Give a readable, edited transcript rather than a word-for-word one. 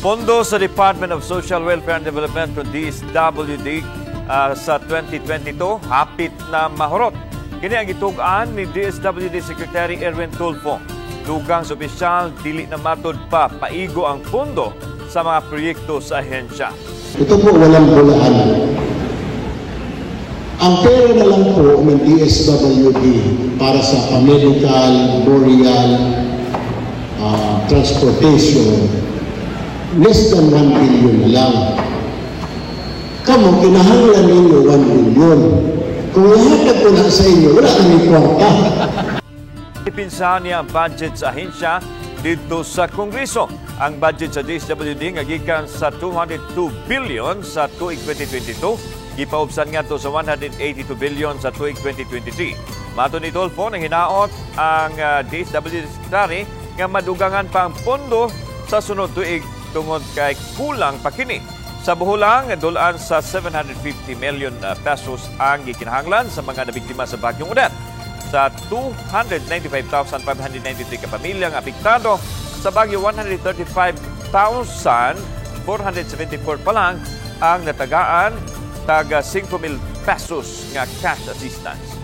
Pondo sa Department of Social Welfare and Development o DSWD sa 2022 hapit na mahurot. Kini ang gitug-an ni DSWD Secretary Erwin Tulfo. Dugang sa opisyal, dili na matud pa paigo ang pondo sa mga proyekto sa ahensya. Ito po, walang bulaan. Ang pera na lang po ng DSWD para sa pamedical, burial, transportation, less than 1 billion na lang. Kamo, kinahanglan ninyo 1 billion. Kung ihatag ko na sa inyo, wala na may kwarta. Ipinsahan niya ang budget sa ahensya dito sa Kongreso. Ang budget sa DSWD nga gikan sa 202 billion sa tuig 2022, gipaubsan ngadto sa 182 billion sa tuig 2023. Matod ni Tulfo, nang hinaot ang DSWD Secretary nga madugangan pa ang pondo sa sunod tuig tungod kay kulang pa kini. Sa buhulang, dulaan sa 750 million pesos ang gikinahanglan sa mga nabiktima sa Bagyong Odette. Sa 295,593 ka pamilya nga apektado sa bagyo, 135,474 pa lang ang natagaan taga 5,000 pesos nga cash assistance.